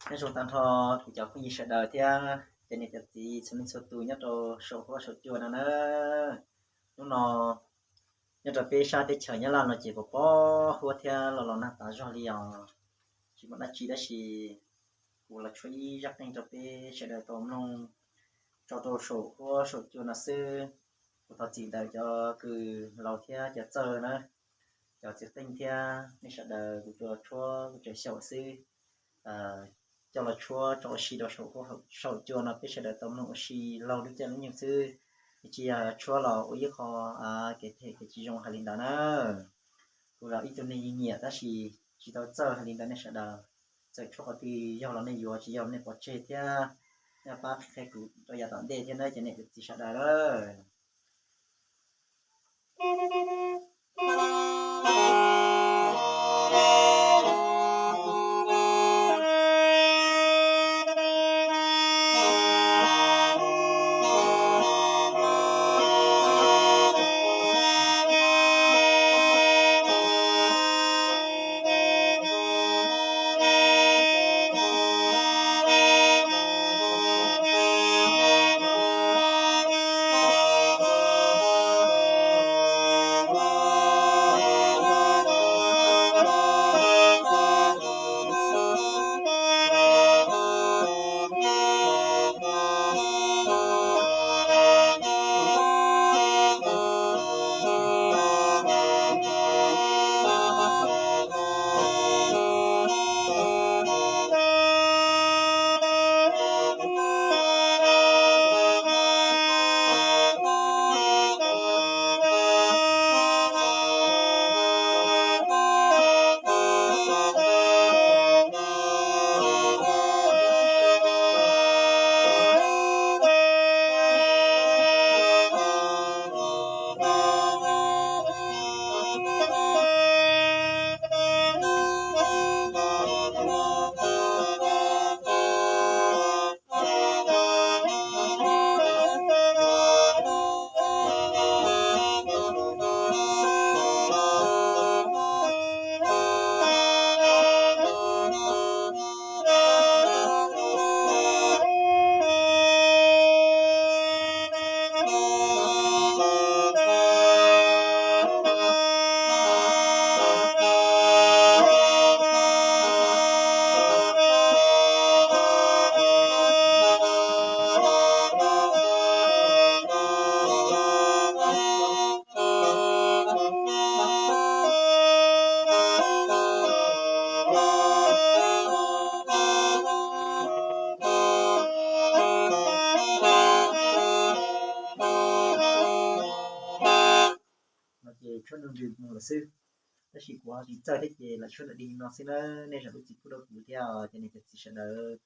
Nyob zoo tag nrho kuv cov phooj ywg sawv daws thiab cov niam cov txiv txhua leej txhua tus nyob rau saum huab saum cua no na. Hnub no nyob rau peb sab teb chaws Nyab Laj no ces pos pob huab thiab los los nag tas zog li os. Tsis muaj dab tsi tab sis kuv los tshuab ib zaj qeej rau peb sawv daws tau mloog tso rau saum huab saum cua no xwb. Kuv thov txim ntawm cov kws laus thiab cov txawj na, cov txiv qeej thiab nej sawv daws, kuv tsuas tshuab kuv tseem xyaum xwb. Coj los tshuab tso ua si rau saum huab saum cua no peb sawv daws tau mloog ua si laug lub caij lub nyoog xwb. Tsis yog tshuab los ua ib qho kev phem kev tsis zoo hais li ntawd na. Kuv los ib tug neeg nyiam tab sis tsis tau txawj hais li ntawd nej sawv daws. Txawm tshuab qhov twg yog los nej yuav, tsis yog los nej pov tseg thiab. Nej pab qhia kuv rau yav tom ntej thiab na cov niam cov txiv sawv daws na. No ces tshuab nrog nws mus lawm xwb, tab sis kuv ho tsis txawj thiab ces lam tshuab ntawm dig no xwb na. Nej zam lub txim pub rau kuv thiab os cov niam cov txiv sawv daws.